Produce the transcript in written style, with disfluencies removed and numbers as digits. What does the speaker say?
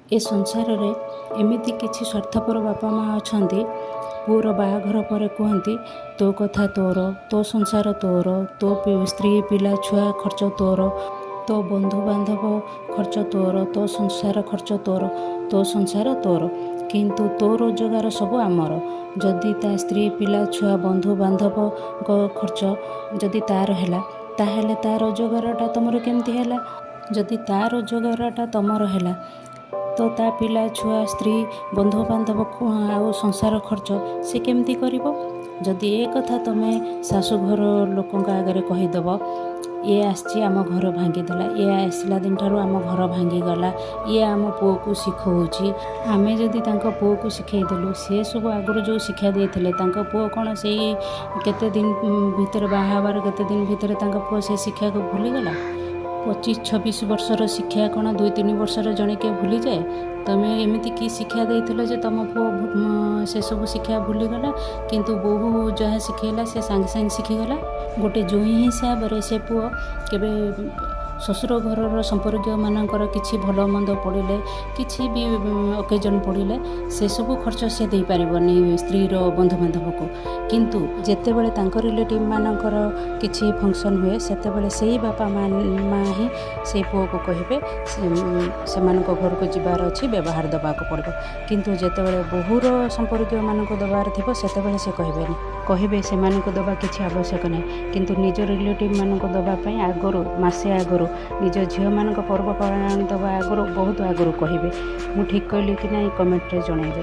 ଏ ସଂସାରରେ ଏମିତି କିଛି ସ୍ୱାର୍ଥପର ବାପା ମା' ଅଛନ୍ତି, ପୁଅର ବାହାଘର ପରେ କୁହନ୍ତି, ତୋ କଥା ତୋର, ତୋ ସଂସାର ତୋର, ତୋ ସ୍ତ୍ରୀ ପିଲା ଛୁଆ ଖର୍ଚ୍ଚ ତୋର, ତୋ ବନ୍ଧୁବାନ୍ଧବ ଖର୍ଚ୍ଚ ତୋର, ତୋ ସଂସାର ଖର୍ଚ୍ଚ ତୋର, ତୋ ସଂସାର ତୋର, କିନ୍ତୁ ତୋ ରୋଜଗାର ସବୁ ଆମର। ଯଦି ତା ସ୍ତ୍ରୀ ପିଲା ଛୁଆ ବନ୍ଧୁବାନ୍ଧବଙ୍କ ଖର୍ଚ୍ଚ ଯଦି ତା'ର ହେଲା, ତାହେଲେ ତା ରୋଜଗାରଟା ତୁମର କେମିତି ହେଲା? ଯଦି ତା ରୋଜଗାରଟା ତୁମର ହେଲା, ତ ତା ପିଲା ଛୁଆ ସ୍ତ୍ରୀ ବନ୍ଧୁବାନ୍ଧବ ଆଉ ସଂସାର ଖର୍ଚ୍ଚ ସେ କେମିତି କରିବ? ଯଦି ଏ କଥା ତୁମେ ଶାଶୁଘର ଲୋକଙ୍କ ଆଗରେ କହିଦେବ, ଇଏ ଆସିଛି ଆମ ଘର ଭାଙ୍ଗିଦେଲା, ଇଏ ଆସିଲା ଦିନଠାରୁ ଆମ ଘର ଭାଙ୍ଗିଗଲା, ଇଏ ଆମ ପୁଅକୁ ଶିଖଉଛି। ଆମେ ଯଦି ତାଙ୍କ ପୁଅକୁ ଶିଖେଇଦେଲୁ, ସିଏ ସବୁ ଆଗରୁ ଯେଉଁ ଶିକ୍ଷା ଦେଇଥିଲେ, ତାଙ୍କ ପୁଅ କ'ଣ ସେଇ କେତେ ଦିନ ଭିତରେ, ବାହା ହେବାର କେତେ ଦିନ ଭିତରେ ତାଙ୍କ ପୁଅ ସେ ଶିକ୍ଷାକୁ ଭୁଲିଗଲା? 25-26 ବର୍ଷର ଶିକ୍ଷା କ'ଣ 2-3 ବର୍ଷର ଜଣେ କିଏ ଭୁଲିଯାଏ? ତୁମେ ଏମିତି କି ଶିକ୍ଷା ଦେଇଥିଲ ଯେ ତୁମ ପୁଅ ସେସବୁ ଶିକ୍ଷା ଭୁଲିଗଲା, କିନ୍ତୁ ବୋହୂ ଯାହା ଶିଖେଇଲା ସେ ସାଙ୍ଗେ ସାଙ୍ଗେ ଶିଖିଗଲା? ଗୋଟେ ଜୋଇଁ ହିସାବରେ ସେ ପୁଅ କେବେ ଶ୍ୱଶୁର ଘରର ସମ୍ପର୍କୀୟମାନଙ୍କର କିଛି ଭଲ ମନ୍ଦ ପଡ଼ିଲେ, କିଛି ବି ଅକେଜନ୍ ପଡ଼ିଲେ, ସେସବୁ ଖର୍ଚ୍ଚ ସେ ଦେଇପାରିବନି ସ୍ତ୍ରୀର ବନ୍ଧୁବାନ୍ଧବକୁ। କିନ୍ତୁ ଯେତେବେଳେ ତାଙ୍କ ରିଲେଟିଭ୍ ମାନଙ୍କର କିଛି ଫଙ୍କସନ୍ ହୁଏ, ସେତେବେଳେ ସେଇ ବାପା ମା ହିଁ ସେଇ ପୁଅକୁ କହିବେ, ସେମାନଙ୍କ ଘରକୁ ଯିବାର ଅଛି, ବ୍ୟବହାର ଦେବାକୁ ପଡ଼ିବ। କିନ୍ତୁ ଯେତେବେଳେ ବୋହୂର ସମ୍ପର୍କୀୟମାନଙ୍କୁ ଦେବାର ଥିବ, ସେତେବେଳେ ସେ କହିବେନି, କହିବେ ସେମାନଙ୍କୁ ଦେବା କିଛି ଆବଶ୍ୟକ ନାହିଁ। କିନ୍ତୁ ନିଜ ରିଲେଟିଭ୍ ମାନଙ୍କୁ ଦେବା ପାଇଁ ଆଗରୁ, ମାସେ ଆଗରୁ, ନିଜ ଝିଅମାନଙ୍କ ପର୍ବପର୍ବାଣି ଦେବା ଆଗରୁ, ବହୁତ ଆଗରୁ କହିବେ। ମୁଁ ଠିକ୍ କହିଲି କି ନାହିଁ, କମେଣ୍ଟରେ ଜଣାଇବେ।